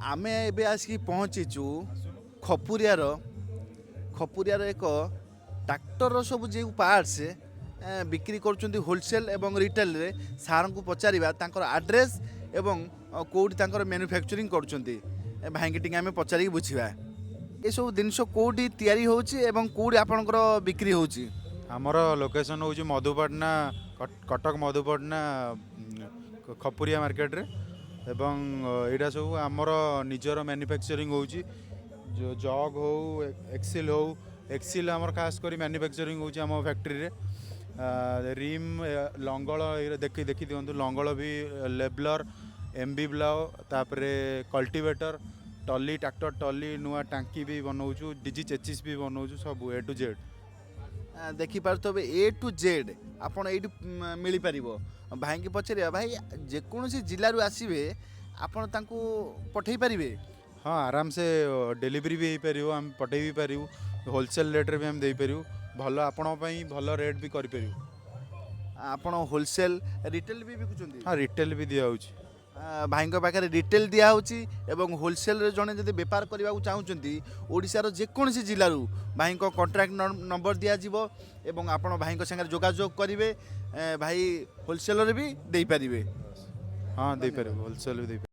ଆମେ ଏବେ ଆସିକି ପହଞ୍ଚିଛୁ ଖପୁରିଆର ଏକ ଟ୍ରାକ୍ଟରର ସବୁ ଯେଉଁ ପାର୍ଟସ ବିକ୍ରି କରୁଛନ୍ତି ହୋଲସେଲ୍ ଏବଂ ରିଟେଲରେ। ସାର୍ଙ୍କୁ ପଚାରିବା ତାଙ୍କର ଆଡ୍ରେସ୍ ଏବଂ କେଉଁଠି ତାଙ୍କର ମ୍ୟାନୁଫ୍ୟାକ୍ଚରିଂ କରୁଛନ୍ତି। ଭାଇଙ୍କି ଟିକେ ଆମେ ପଚାରିକି ବୁଝିବା, ଏସବୁ ଜିନିଷ କେଉଁଠି ତିଆରି ହେଉଛି ଏବଂ କେଉଁଠି ଆପଣଙ୍କର ବିକ୍ରି ହେଉଛି। ଆମର ଲୋକେସନ୍ ହେଉଛି ମଧୁପାଟଣା, କଟକ ମଧୁପାଟଣା, ଖପୁରିଆ ମାର୍କେଟରେ। ଏବଂ ଏଇଟା ସବୁ ଆମର ନିଜର ମ୍ୟାନୁଫ୍ୟାକ୍ଚରିଂ ହେଉଛି। ଜଗ୍ ହଉ, ଏକ୍ସିଲ୍ ହଉ, ଏକ୍ସିଲ୍ ଆମର ଖାସ୍ କରି ମ୍ୟାନୁଫ୍ୟାକ୍ଚରିଂ ହେଉଛି ଆମ ଫ୍ୟାକ୍ଟ୍ରିରେ। ରିମ୍, ଲଙ୍ଗଳ, ଏଇରା ଦେଖି ଦିଅନ୍ତୁ। ଲଙ୍ଗଳ ବି, ଲେବଲର, ଏମ୍ ବି ପ୍ଲାଓ, ତାପରେ କଲ୍ଟିଭେଟର, ଟଲି, ଟ୍ରାକ୍ଟର ଟଲି, ନୂଆ ଟାଙ୍କି ବି ବନାଉଛୁ, ଡିଜି ଚେଚିସ୍ ବି ବନାଉଛୁ, ସବୁ ଏ ଟୁ ଜେଡ଼୍। ଦେଖିପାରୁଥିବେ, ଏ ଟୁ ଜେଡ଼୍ ଆପଣ ଏଇଠି ମିଳିପାରିବ। ଭାଇଙ୍କି ପଚାରିବା, ଭାଇ, ଯେକୌଣସି ଜିଲ୍ଲାରୁ ଆସିବେ, ଆପଣ ତାଙ୍କୁ ପଠାଇ ପାରିବେ? ହଁ, ଆରାମସେ ଡେଲିଭରି ବି ହେଇପାରିବ, ଆମେ ପଠାଇ ବି ପାରିବୁ। ହୋଲସେଲ୍ ରେଟ୍ରେ ବି ଆମେ ଦେଇପାରିବୁ। ଭଲ, ଆପଣଙ୍କ ପାଇଁ ଭଲ ରେଟ୍ ବି କରିପାରିବୁ। ଆପଣ ହୋଲସେଲ୍, ରିଟେଲ୍ ବି ବିକୁଛନ୍ତି? ହଁ, ରିଟେଲ୍ ବି ଦିଆହେଉଛି। ଭାଇଙ୍କ ପାଖରେ ରିଟେଲ୍ ଦିଆହେଉଛି ଏବଂ ହୋଲସେଲ୍ରେ ଜଣେ ଯଦି ବେପାର କରିବାକୁ ଚାହୁଁଛନ୍ତି, ଓଡ଼ିଶାର ଯେକୌଣସି ଜିଲ୍ଲାରୁ ଭାଇଙ୍କ କଣ୍ଟାକ୍ଟ ନମ୍ବର ଦିଆଯିବ ଏବଂ ଆପଣ ଭାଇଙ୍କ ସାଙ୍ଗରେ ଯୋଗାଯୋଗ କରିବେ। ଭାଇ ହୋଲସେଲରେ ବି ଦେଇପାରିବେ। ହଁ, ଦେଇପାରିବୁ, ହୋଲସେଲ୍ ବି ଦେଇପାରିବୁ।